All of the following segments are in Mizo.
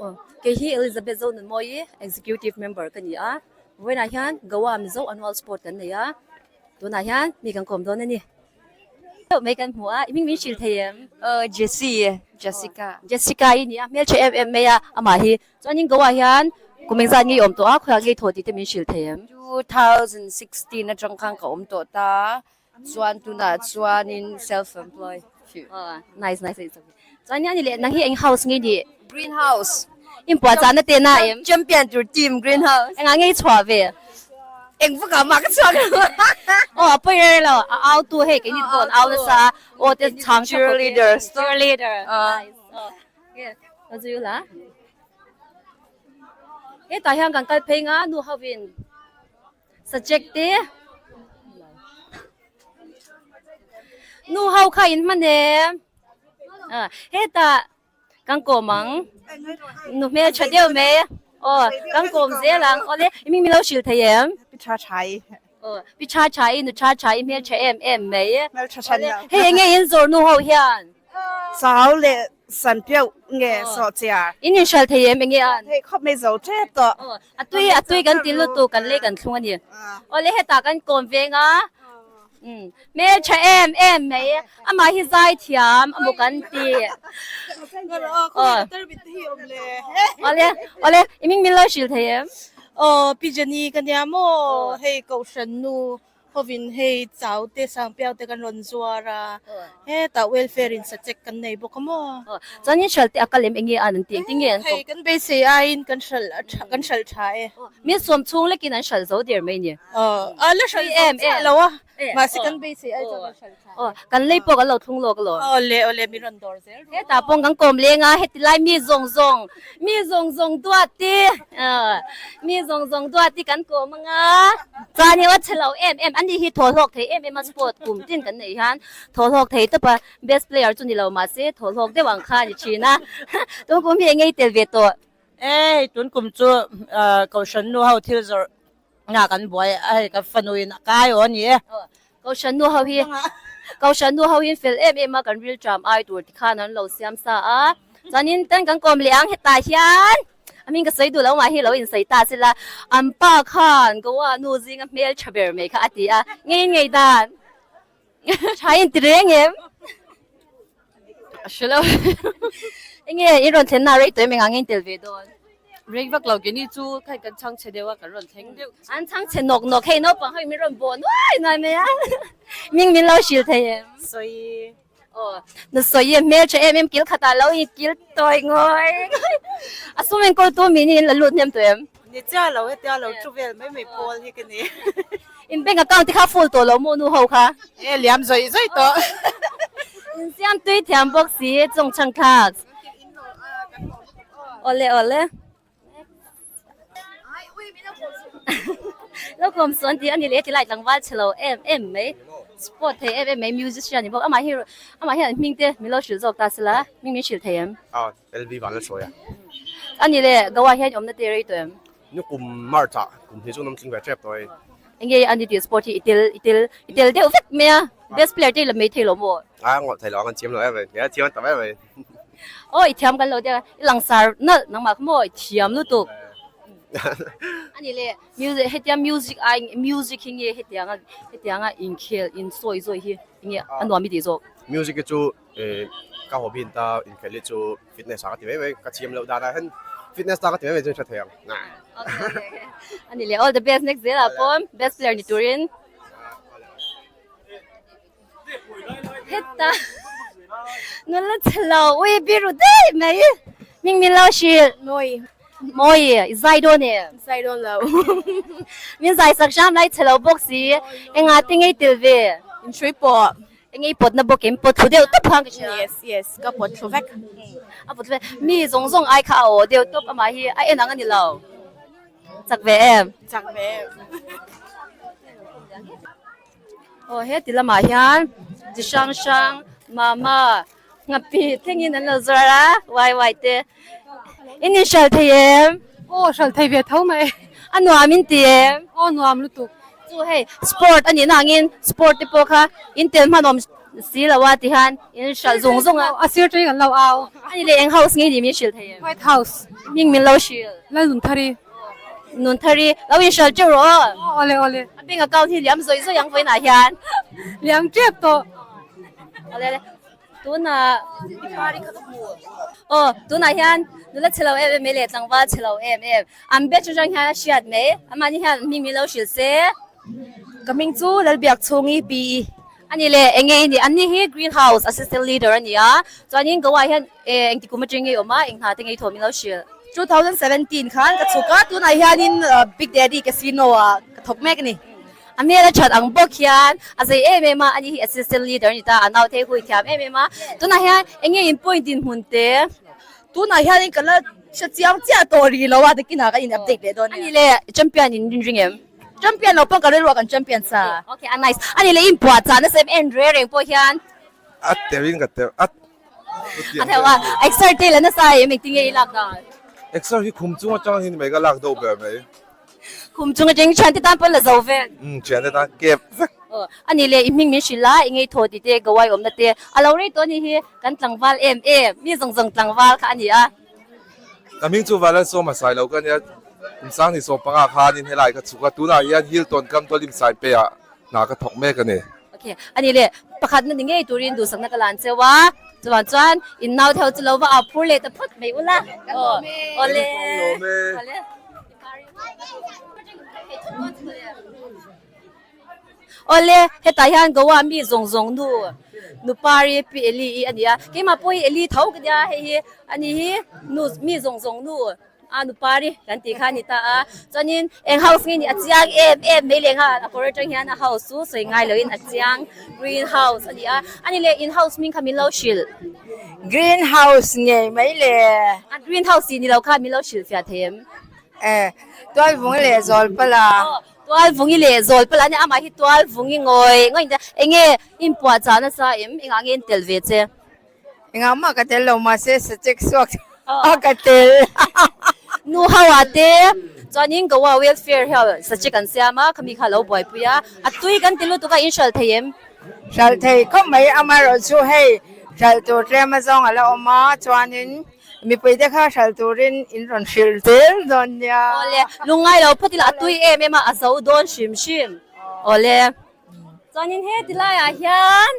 Aw kei hi Elizabeth Zonunmawii executive member ka ni a, vawiinah hian Goa Mizo annual sport kan nei a, tunah hian mi kan kawm dawn a ni. Deuh mai kan hmu a, i hming min hrilh thei em? Aw Jessie, Jessica. Jessica i ni a, hmeltha em em mai a, amah hi. Chuanin Goa hian kum engzat nge i awm tawh a, khawiah nge i thawh tih te min hrilh thei em? 2016 atang khan ka awm tawh ta, Chuan tunah chuanin self employed. Nice nice it's okay. Chuan ani leh nang hi eng house nge ni? Green house. In puah chahna te na em? Champion tur team green house. Engah nge i chhuah ve? Eng vaka mah ka chhuak lo. Aw a pawi rei lo a au tu hei keini pawh an au nasa a aw te chhang tha khawp e. Cheerleader. Cheerleader. Nice. Aw. Ka zui la. Hetah hian kan kal phei nga nu hovin. Sachek te nu ho kha in hman em hetah kan kawm ang nu hmel tha deuh mai aw kan kawm zel ang awle i hming min lo hrilh thei em pi tha tha i aw pi tha tha i nu tha tha i hmel tha em em mai hmel tha tha lo hei enge in zawr nu ho hian Chau leh san piauh nge sawhchia. In inhral thei em enge an? Thei khawp mai zo tep tawh. Aw, a tui a tui kan ti lutuk kan lei kan thlung a ni. Awle hetah kan kawm veng a, umm hmel tha em em mai, amah hi zai thiam a maw kan ti. Aw, awle awle i hming min lo hrilh thei em? Aw, Pi Jenny ka nia maw, hei Kohhran nu Hovin hei chau te sang piau te kan rawn zuar a, hetah welfare in sachek kan nei bawk a maw? Chuanin hralh te a kal em enge an an ti engtin nge an kawp? Hei kan beisei aiin kan hralh a tha kan hralh tha e. Min sawm chhung lekin an hralh zo der mai ni. A la hralh zo chiah lo a, mahse kan beisei ai chuan kan hralh tha e. Kan lei pawh kan lo thlung lawk alawm. Aw le aw le min rawn dawr zel ru. Hetah pawh kan kawm leng a, heti lai mi zawng zawng Mi zawng zawng duat ti mi zawng zawng duat ti kan kawm anga chuan hi a chhe lo em em ani hi thaw hlawk thei em em a sport kum tin kan neih hian thaw hlawk thei tawp a best player chu ni lo mahse thaw hlawk deuh ang kha a ni thin a tun kum hi eng ngei tel ve tawh. Hei tun kum chu Kohhran nu ho thil zawrh Nga kan buai a hei ka fanu in a kai aw a ni e. Kohhran nu ho hi Kohhran nu ho hi fel em em a kan rilṭam ai tur ti khan an lo siam sa a chuanin ten kan kawm leh ang hetah hian a hming ka sawi duh lo mah hi lo insawi ta sela an pa khan Goa nu zinga hmel tha ber mai kha a ti a ngei ngei dan tha in ti reng em. A hre lo. Enge i rawn thlen na rei tawh em engah nge in tel ve dawn? Rei vak lo kini chu kha kan chhang chhe deuh a kan rawn thleng deuh. An chhang chhe nawk nawk hei naupang ho in min rawn bawh nuai nuai mai a. Ming min lo hrilh thei em? Sawi. Aw na sawi e hmel tha em em kil khatah lo in kil tawi ngawi ngawi. A sum enkawl tu mi ni in la lut hnem tawh em? Ni chiah lo hetia lo thu vel mai mai pawl hi ka ni. In bank account te kha full tawh lo maw nu ho kha? E liam zawih zawih tawh. In siam tui thiam bawk si chung chhang thlak. Awle awle. Lo kawm suan tih a ni leh tilai tlangval chhe lo em em mai. Sport thei em em mai musician ni bawk. Amah hi amah hian hming te min lo hrilh zawk ta sela hming min hrilh thei em? Aw LV van la sawi a. A ni le Goa hian awmna te rei tawh em? Ni kum March ah kum hnih chu an awm tling ve tep tawh e. Enge a ni tih sport hi i tel i tel i tel deuh vek mai a, best player te i la mai thei lo maw? A ngawt thei lo ang an thiam lo em mai, nia thiam an tam em mai. Aw i thiam kan lo deuh a, i langsar nalh nangmah kha maw i thiam lutuk. A ni le music hetia music ai music hi nge hetianga hetianga inkhel insawi zawi hi enge a nuam i tih zawk? Music hi chu ka hobby in ta inkhel hi chu Fitness ah ka ti mai mai, ka thiam loh danah hian fitness ta ka ti mai mai chuan hre thei ang. Ani le all the best next zel ah pawh best player ni turin. Heta nula chhe lo ui biru daih mai hming min lo hrilh. Mawi. Mawi i zai dawn em? Zai dawn lo. Min zai sak hram lai chhe lo bawk si engah te ngei tel ve? Inhrui pawh. Eng ei pawtna bawk em? Pawt thlu deuh tawp khan ka hria. Yes, yes, ka pawt thlu vek. A pawt thlu vek. Mi zawng zawng ai kha a aw deuh tawp amah hi a en ang a ni lo. Chak ve em? Chak ve em. Aw heti lamah hian chi hrang hrang mama nghapih thlengin an lo zuar a wai wai te. In inhralh thei em? Aw hralh thei ve tho mai. A nuam in ti em? Aw nuam lutuk. Chu hei sport a nih na angin sport te pawh kha in tel hmanawm si lo a tihian in hralh zung zung a. A sir tui kan lo au. Ani leh eng house nge ni min hrilh thei em? White House. Hming min lo hrilh. Lal Nunthari. Nunthari lo in hralh teuh rawh aw. Aw awle awle. A bank account hi liam zawih zawih ang vawiinah hian. Liam tep tawh. Awle awle. Tunah aw tunah hian nula chhe lo em em mai leh tlangval chhe lo em em an batch atang hian a hriat mai amahni hian hming min lo hrilh se. Ka hming chu Lalbiak chhungi PE. Ani leh eng nge i nih anni hi Green House assistant leader a ni a chuanin Goa ah hian engti kum atang nge i awm a eng hna te nge i thawm min lo hrilh. 2017 khan ka chhuk a tunah hianin Big Daddy Casino ah ka thawk mek a ni. A hmel a that ang bawk hian a zei em em a, ani hi assistant leader a ni ta, a naute hi hui thiam em em a. Tunah hian eng nge in point dinhmun te? Tunah hianin ka la hre chiang chiah tawh rih lo a, takinah ka in update leh dawn nia. Ani leh champion in rin ring em? Champion lo pawh ka rilruah kan champion sa. Okay, a nice. Ani leh in puah chah nasa em en reng reng pawh hian. A terin ka ter a. A theuh a, exer te la nasa em engtin nge i lak dan? Exer hi khum chung atang hi ni mai ka lak deuh ber mai. Khum chung atang thiante tan pawn la zo vel. Umm thiante tan kep vek. Aw ani le i hming min hrilh a, i ngei thaw ti te gawai awmna te a lo rei tawh anih hi kan tlangval em em mi zawng zawng tlangval kha a ni a. Ka hming chu Valalsawm a sai lo ka nia, kum sang ni 15 khanin helai ka chhuk a, tunah hian Hilton kam Tawlim Saipe ah hna ka thawk mek a ni. Ok, ani le pakhatna ni ngei turin duhsakna ka lan cheu a, chuan chuan in nau theuh chu lo va au phur leh ta phawt mai ula. Aw, awle. Awle. Awle, hetah hian Goa mi zawng zawng nu Nupari Pi Eli i a ni a, keimah pawh hi Eli tho ka nia, hei hi ani hi nu mi zawng zawng nu a Nupari kan tih kha a ni ta a, chuanin eng house nge ni a chiang em em mai leh nghal a kawr atang hian a house chu sawi ngai loin a chiang green house a ni a, ani leh in house hming kha min lo hrilh. Green house ngei mai le. A green house tih ni lo kha min lo hrilh fiah thei em? E, Tualvungi leh Zawlpala. Aw, Tualvungi leh Zawlpala ania amah hi Tualvungi ngawi ngawi in enge inpuah chah nasa em engah nge in tel ve che? Engah mah ka tel lo mahse sachek suak a ka tel. Nu ho ah te chuanin Goa welfare hian sachek an siam a khami kha lo buaipui a, a tui kan ti lutuk a in hralh thei em? Hralh thei khawp mai amaherawh chu hei hralh tur tlem azawng a la awm a chuanin mipui te kha hralh turin in rawn hrilh zel dawn nia. Awle lungngai lo phawt ila a tui em em a a zo dawn hrim hrim. Awle chuanin heti laiah hian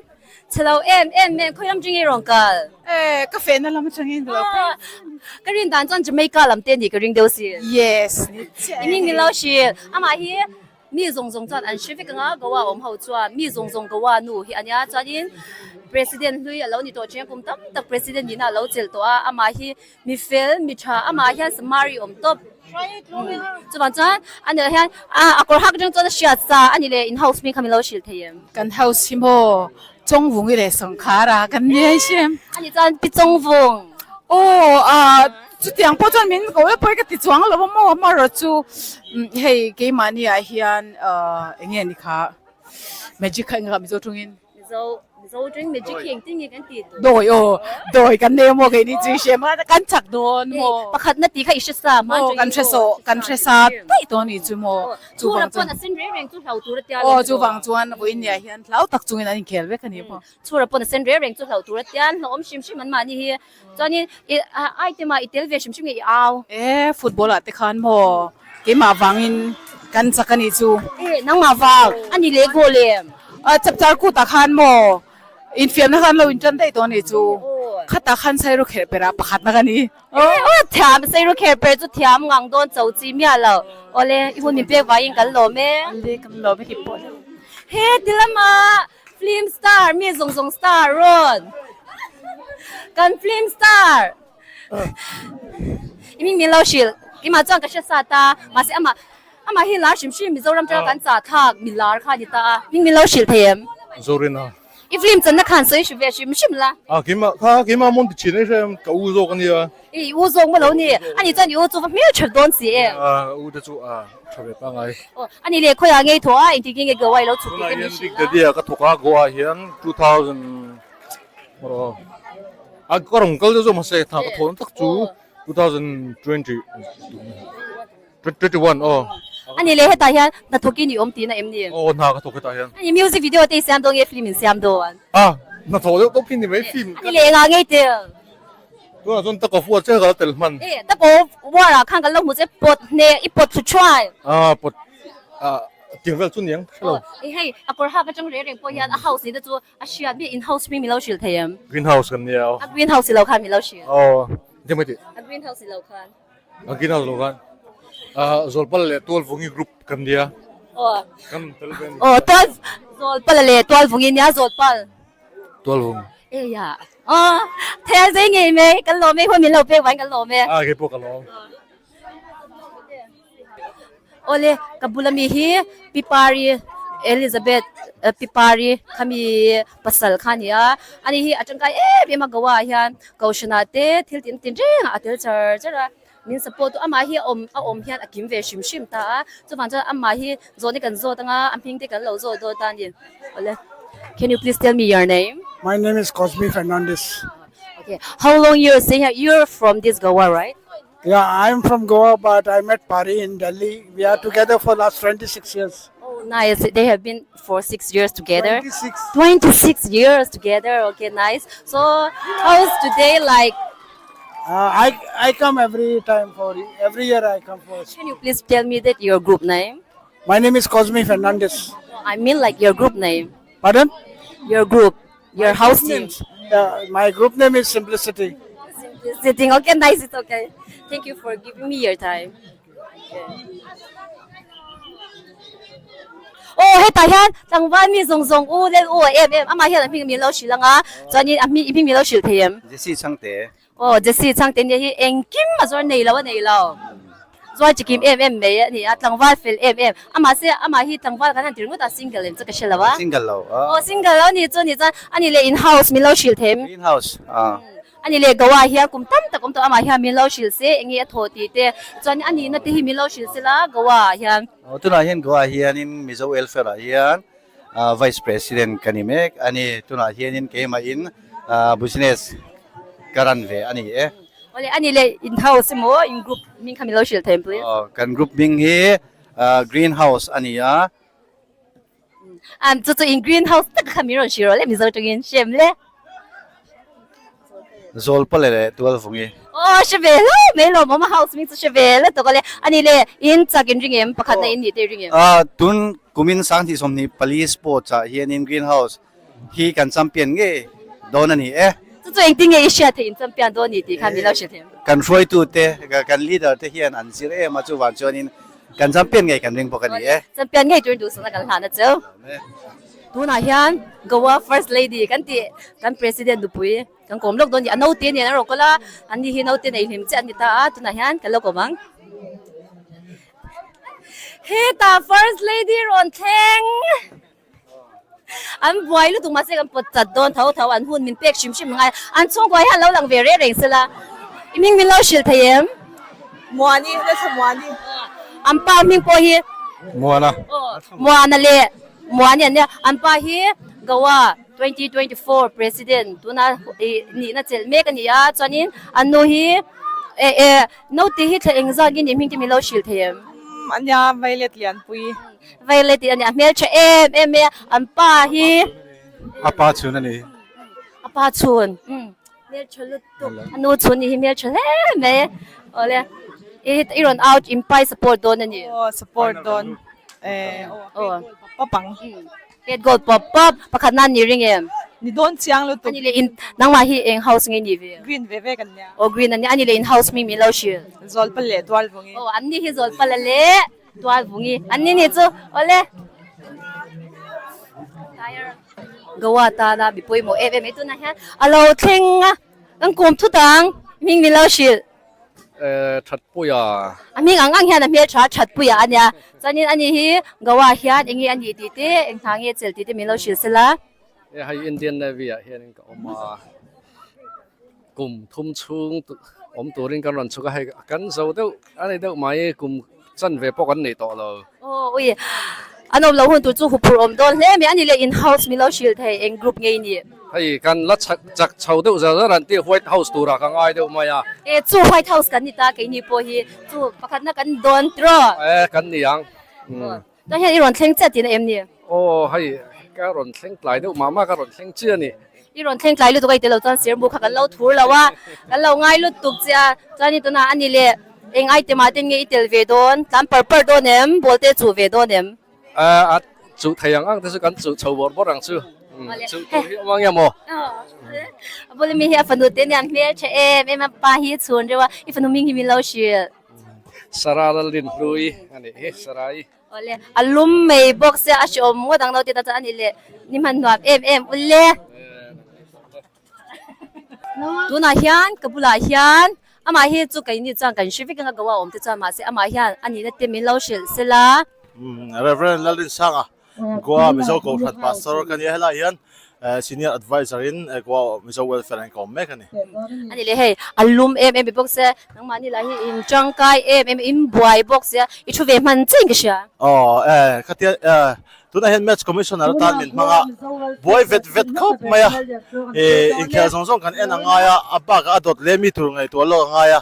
chhe lo em em em khawi lam atangin i rawn kal? E ka fehna lam atangin ka lo phei. Ka rin dan chuan Jamaica lam te ni ka ring deuh si. Yes ni chiah e. I hming ni lo hrilh amah hi Mi zawng zawng chuan an hre vek ang a, Goa awm ho chuan mi zawng zawng Goa nu hi a nia. Chuanin President hlui a lo ni tawh thin a, kum tam tak President nihna a lo chelh tawh a, amah hi mi fel, mi tha, amah hian Samari awm tawp. Chuvang chuan a nel hian a kawr hak atang chuan a hriat sa a ni leh in house hming kha min lo hrilh thei em? Kan house hi maw Chawngvungi leh Sangkhara kan nia hrim. A ni chuan Pi Chawngvung. Aw ah chutiang pawh chuan min ko e pawi ka ti chuang lo a maw amaherawh chu hei keimahni ah hian eng nge ni kha magic kha eng nge Mizo tawngin. Mizo Mizo tawngin magic hi engtin nge kan tih tur? Dawi aw dawi kan nei a maw keini chu i hria maw kan chak dawn maw. Pakhatna tih kha i hre sa hma Aw kan hre saw kan hre sa daih dawn a nih chu maw. Chhura pawn a sen reng reng chu hlau tur a tia Aw chuvang chuan vawiin nia hian hlau tak chungin an inkhel vek a ni maw. Chhura pawn a sen reng reng chu hlau tur a tia hlauhawm hrim hrim an mahni hi chuanin i item ah i tel ve hrim hrim nge i au. E football ah te khan maw keimah vangin kan chak a nih chu. E nangmah vang a ni leh goal em. A chapchar kut ah khan maw infiamna khan lo intan daih tawh a nih chu. Khatah khan sairu kherh perah pakhatna ka ni. Aw thiam seiru kher per chu thiam ngang dawn cho chi miah lo. Awle i hun min pek vaiin kan lawm e. Awle kan lawm e tih pawh lo. He ti lama film star mi zawng zawng star rawn kan film star i min lo hrilh keimah chuan ka hre sat a mahse amah amah hi lar hrim hrim Mizoram tanga kan chah thlak mi lar kha a ni ta a min min lo hrilh thei em? Zorina. I film channa khan sawi hri ve hrim hrim la. A keimah kha keimah mawn ti thin e hrem ka u zawk a nia. I u zawk maw lo ni? Ani chuan i u chu va hmel tha dawn si em? A u te chu a tha ve pangai. Aw ani leh khawiah ngei thawh a engtik nge Goa i lo chhuk tih te min hrilh la. Tunah hian Big Daddy ah ka thawk a Goa ah hian 2000 maw a ka rawn kal deuh zawk mahse tha ka thawn tak chu 2020 21 aw. Ani leh hetah hian hnathawkin i awm tihna em ni? Aw hna ka thawk hetah hian. Ani music video te i siam dawn nge film in siam dawn? Ah Hnathawh deuh tawp hi ni mai film. Ani leh engah ngei tel? Tunah chuan tug of war che ka la tel hman. E, tug of war ah khan kan lo hmu che pawt hne i pawt thlu thuai. Ah pawt ah tiang vel chu niang hre lo. E hei a kawr hak atang reng reng pawh hian a house ni te chu a hriat mi in house hming min lo hrilh thei em? Green house kan nia aw. A green house i lo khan min lo hrilh. Aw, engtin mai tih? A green house i lo khan. A green house lo khan ah Zawlpala leh Tualvungi group kan nia. Aw. Kan tel ve a ni. Aw Tual Zawlpala leh Tualvungi nia Zawlpal. Tualvung. Eia. Aw thel zei ngei mai kan lawm e hun min lo pek vangin kan lawm e. Ah kei pawh ka lawm. Awle ka bula mi hi Pipari Elizabeth Pipari khami pasal kha a ni a, ani hi a tangkai em em a Goa ah hian Kohhran ah te thil tin tin reng ah a tel char char a, min support tu amah hi a awm a awm hian a kim ve hrim hrim ta a, chuvang chuan amah hi zawhna kan zawt anga a hming te kan lo zawt dawn ta a ni. Awle can you please tell me your name? My name is Cosme Fernandez. Okay, how long you are staying here? You are from this Goa, right? Yeah, I am from Goa, but I met Pari in Delhi. We are together for last 26 years. Oh, nice. They have been for 6 years together. 26. 26 years together. Okay, nice. So, how's today like? Uh, I I come every time for every year I come for. Can you please tell me that your group name? My name is Cosme Fernandez. I mean like your group name. Pardon? Your group, your house team. Yeah, my group name is Simplicity. Simplicity. Okay, nice. It's okay. Thank you for giving me your time. Oh, hetah hian tlangval mi zawng zawng u lel u a em em amah hian a hming min lo hrilh ang a chuanin a hming i hming min lo hrilh thei em? Jesse Chhangte. Aw Jesse Chhangte nia hi engkim a zuar nei lo a nei lo. Zuar chikim em em mai a ni a, tlangval fel em em a mahse amah hi tlangval kan han tir ngawt a single em chu ka hre lo a. Single lo a. Aw single lo ni chu ni chuan a ni leh in house min lo hrilh them. In house a. A ni leh Goa hian kum tam tak awm tawh amah hian min lo hrilh se eng nge a thawh tih te chuan a nihna te hi min lo hrilh se la Goa ah hian. Aw tunah hian Goa hianin Mizo welfare ah hian Vice President ka ni mek a ni. Tunah hianin keimahin business ka run ve a ni e. Awle a ni le in house emaw in group hming kha min lo hrilh thei please. Aw kan group hming hi Green House a ni a. An chu chu in Green House tak kha min rawn hrilh rawh le Mizo tangin hrem le. Zawlpale leh Tualvungi. Aw hre ve hle mai lawm awm a house hming chu hre ve hle tawk a le. A ni le in chak in ring em pakhatna in nih te i ring em? Aw tun kumin 2024 sports ah hianin Green House hi kan champion ngei dawn a ni e. Chu chu engtin nge i hriat theih in champion dawn ni tih kha min lo hrilh thei. Kan hruaitute kan leader te hian an zir em a chuvang chuanin kan champion ngei kan ring bawk a ni e. Champion ngei turin duhsakna kan hlan a cheu. Tunah hian Goa First Lady kan tih kan President nupui kan kawm lawk dawn a ni. A naute nen an rawn kawl a, an ni hi naute nei hlim chiah an ni ta a, tunah hian kan lo kawm ang. Hetah First Lady rawn thleng! An buai lutuk mahse kan pawt chat dawn tho tho an hun min pek hrim hrim angai. An chhungkua hian lo lang ve reng reng sela. I hming min lo hrilh thei em? Muani, Lalthla Muani. An pa hming pawh hi? Muana. Muana leh Muani an nia. An pa hi Goa 2024 President tuna nihna chelh mek a ni a. Chuanin an nu hi eh eh naute hi thla engzat nge nih hming te min lo hrilh thei em? Ania Violet Lianpui. Violet tih a ni a hmeltha em em mai a. An pa hi. A pa chhun a ni. A pa chhun. Hmeltha lutuk. A nu chhun nih hi hmeltha hle mai. Awle. I i rawn out in pai support dawn a ni. Aw support dawn. Eh aw pop ang. Pet goal pop pop. Pakhat nan ni ring em? Ni dawn chiang lutuk. Ani leh in nangmah hi eng house nge ni ve? Green ve ve kan nia. Aw green a nia. Ani leh in house mi min lo hrilh. Zawlpal leh Tualvungi. Aw an ni hi Zawlpal a leh Tualvungi. An ni ni chu. Awle. Goa tana mi pawimawh em em mai tunah hian a lo thleng a, kan kawm thut ang, hming min lo hrilh. Eh, Thatpuia. A hming ang ang hian a hmel tha Thatpuia a nia. Chuanin ani hi Goa hian eng nge a nih tih te, eng hna nge chelh tih te min lo hrilh sela. Eh, hei Indian Navy ah hianin ka awm a, kum thum chhung awm turin kan rawn chhuk a, hei kan zo deuh a ni deuh mai, kum chanve pawh kan nei tawh lo. Aw ui, an awm lo hun tur chu huphurh awm dawn hle mai, a ni leh in house min lo hrilh thei eng group nge i nih? Hei kan la chak chak chho deuh zar zar an tih White House turah ka ngai deuh mai a. E chu White House kan ni ta keini pawh hi chu pakhatna kan dawn tiraw? E kan ni ang. Tah hian i rawn thleng chiah tihna em ni? Aw hei ka rawn thleng tlai deuh mah mah ka rawn thleng chiah a ni. I rawn thleng tlai lutuk a i tel lo chuan sir mu kha kan lo thur lo a, kan lo ngai lutuk che a, chuanin tunah a ni leh eng item ah ten nge i tel ve dawn, tlan par par dawn em, ball te chuh ve dawn em? A chuh thei ang ang te chu kan chuh chho bawrh bawrh ang chu, chuh tur hi awm ang nge maw? A bula mi hi a fanu te aniang hmel tha em em a, pa hi a chhun reuh a, i fanu hming hi min lo hrilh. Sarah Lalrinhlui a nih hi, Sarah-i. Awle, a lum mai bawk sia a hreawm ngawt ang lo tih ta chuan a ni leh ni hman nuam em em ule. Tunah hian ka bulah hian amah hi chu keini chuan kan hre vek anga Goa awm te chuan mahse amah hian a nihna te min lo hrilh sela. Reverend Lalrinsanga Goa Mizo Kohhran Pastor ka nia helaiah hian Senior Adviser in Goa Mizo Welfare an kawm mek a ni. A ni leh hei, a lum em em bawk sia, nangmahni lah hi in tangkai em em, in buai bawk sia, i thu ve hman chiah in ka hria. Aw e, khatia e, tunah hian Match Commissioner atan min hmang a, buai vet vet khawp mai a, e, inkhel zawng zawng kan en a ngai a, a bakah a dawt leh mi tur ngaihtuah lawk a ngai a,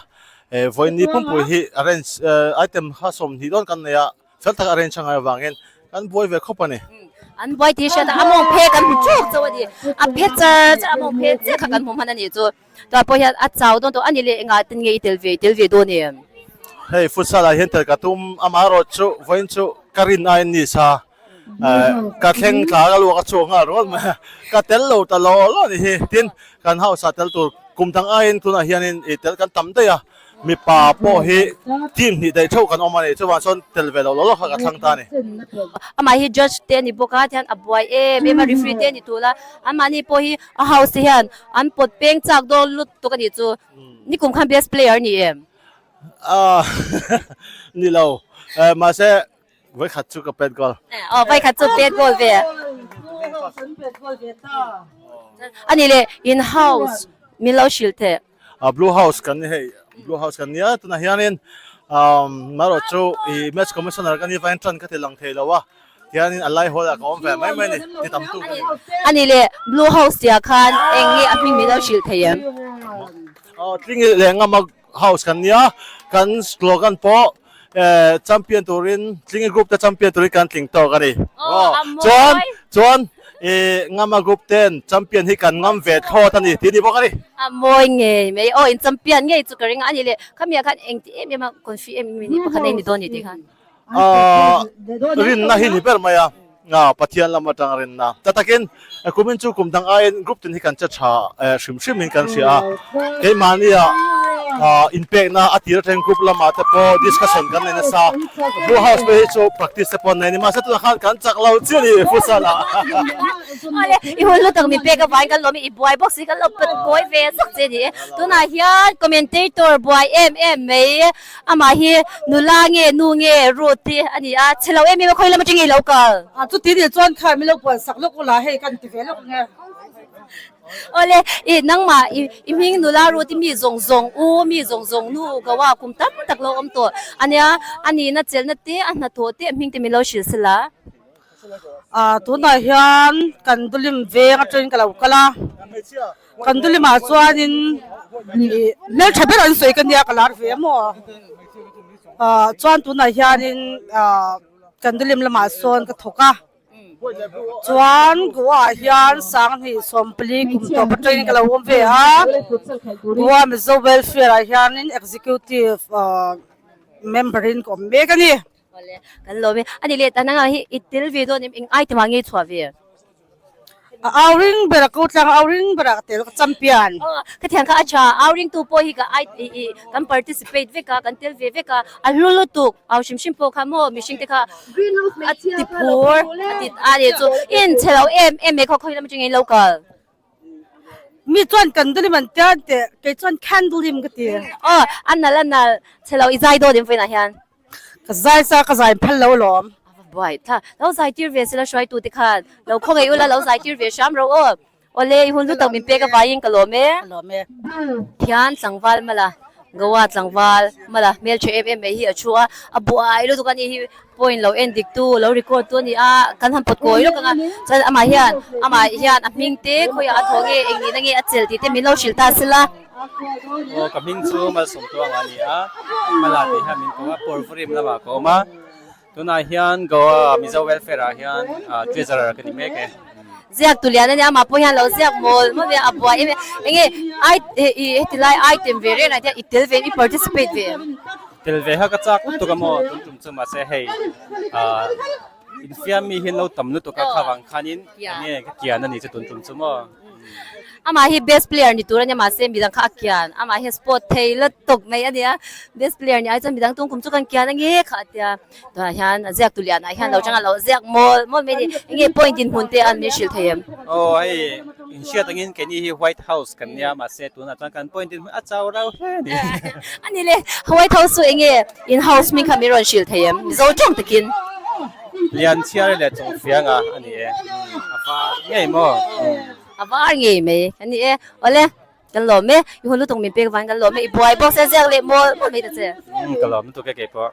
e, vawiin pumpui hi arrange item kha 20 dawn kan nei a, Fel tak arrange a ngai avangin kan buai ve khawp a ni. An buai tih hriat a, a mawng phe kan hmu chuk chauh a ni. A phe char char a mawng phe chiah kha kan hmu hman a nih chu. Tunah pawh hian a chau dawn tawh a ni leh engah ten nge i tel ve, i tel ve dawn em? Hei futsal ah hian tel ka tum amaherawh chu vawiin chu ka rin aiin ni sa ka thleng thla ka luak a chhuak nghal rual mai a, ka tel lo ta lo lo a ni hi. Tin, kan house ah tel tur kum dang aiin tunah hianin i tel kan tam daih a. Mipa pawh hi team hnih daih theuh kan awm a ni. Chuvang chuan tel ve lo lo lo kha ka thlang ta a ni. Amah hi judge te a ni bawk a, tihian a buai em em a, referee te a ni tul a. Anmahni pawh hi a house te hian an pawt peng chak dawn lutuk a nih chu. Nikum khan best player a ni em? Aaa ni lo. Mahse vawikhat chu ka pet goal. Aw vawikhat chu pet goal ve. A ni leh in house min lo hrilh teh. A blue house kan ni hei blue house kan nia tunah hianin marawh chu i match commissioner ka ni vain tan ka ti lang thei lo a tihianin a lai hawl ah ka awm ve mai mai a ni ti tam tu ka ni. A ni leh blue house tia khan eng nge a hming min lo hrilh thei em? Aw tling leh ngam a house kan nia kan slogan pawh champion turin tlingi group te champion turin kan tling tawk a ni. Chuan chuan ngama group ten champion hi kan ngam ve thlawt a ni tih a ni bawk a ni. A mawi ngei mai aw in champion ngei chu ka ring a a ni le khamiah khan engti em em a confi em em a ni pakhat a ni dawn a ni tih khan. Rinna hi ni ber mai a Pathian lam atang rinna ta takin kumin chu kum dang aiin group tin hi kan che tha hrim hrim in kan hria a keimahnia inpekna a tir atangin group lamah te pawh discussion kan nei nasa blue house phei hi chu practice te pawh an nei a ni mahse tunah khan kan chak lo chiah a ni futsal ah. Awle i hun hlu tak min pek avangin kan lawm i i buai bawk si kan lo pat kawi ve zak che a ni e tunah hian commentator buai em em mai Amah hi nula nge nu nge Ruth hi a ni a, chhe lo em em a khawi lam atang i lo kal? A chuti nih chuan kha min lo puan sak lawk ula hei kan ti ve lawk nge. Awle i nangmah i i hming nula Ruth hi mi zawng zawng u mi zawng zawng nu ko a kum tam tak lo awm tawh a nia, a nihna chelhna te a hnathawh te a hming te min lo hrilh sela. A tunah hian kan dulim veng atangin ka lo kal a. Kan dulimah chuanin ih hmeltha ber an sawi ka nia ka lar ve maw ah chuan tunah hianin ah kan dulim lamah sawn ka thawk a chuan Goa ah hian sanghnih sawmpali kum tawp atangin ka lo awm ve a Goa Mizo welfare ah hianin executive ah member in ka awm mek a ni. Kan lawm e a ni leh ta nangah hi i tel ve dawn em eng item ah nge chhuah ve? A au ring ber a ko tlang a au ring ber a ka tel ka champion. Aw ka thian kha a tha au ring tu pawh hi ka ai i i kan participate vek a kan tel ve vek a a hlu lutuk au hrim hrim pawh kha maw mihring te kha a ti phur a ti a ni chu in chhe lo em em mai khaw khawi lam atangin lo kal. Mi chuan kandulim an tia an teh kei chuan khandulim ka ti. Aw a nal a nal chhe lo i zai dawt em vawiinah hian. Ka zai sa ka zai phal lo lawm. A va buai tha. Lo zai tir ve sela hruaitu te khan lo khawngaih ula lo zai tir ve hram ro aw. Awle i hun hlu tak min pek avangin ka lawm e. Ka lawm e. Thian tlangval mala Goa tlangval mala hmeltha em em mai hi a thu a, a buai lutuk a ni hi point lo en dik tu lo record tu a ni a, kan han pawt kawi lawk ang a, chuan amah hian amah hian a hming te khawiah a thaw nge eng nihna nge a chelh tih te min lo hrilh ta sela. Aw ka hming chu Malsawmtuanga a ni a, Mala tih hian min ko a, Purvarim lamah ka awm a, tunah hian Goa Mizo Welfare ah hian Treasurer ka ni mek e. Ziak tu lian ania amah pawh hian lo ziak mawl mawl a buai em em enge ai i heti lai item ve reng ah hian i tel ve i participate ve em? Tel ve kha ka chak lutuk a maw tun tum chu mahse hei ah infiam mi hi an lo tam lutuk a kha vang khanin enge ka kian a ni chu tun tum chu maw. Amah hi best player ni tur a nia mahse midang kha a kian amah hi sport thei lutuk mai a nia best player ni ai chuan midang tung kum chu kan kian a nge kha a tia tunah hian a ziak tu lianah hian lo changa lo ziak mawl mawl mai a ni enge point dinhmun te an min hrilh thei em? Aw hei inhriat angin keini hi white house kan nia mahse tunah chuan kan point dinhmun a chau rau hle a ni. A ni le white house chu enge in house hming kha min rawn hrilh thei em mizo tawng takin? Lianchhiar leh Chawngfianga a ni e. A var ngei maw? A var ngei mai a ni e. Awle, kan lawm e. I hun lutuk min pek vangin kan lawm e. I buai bawk se ziak leh mawl mawl mai ta che. Ka lawm lutuk e keipawh.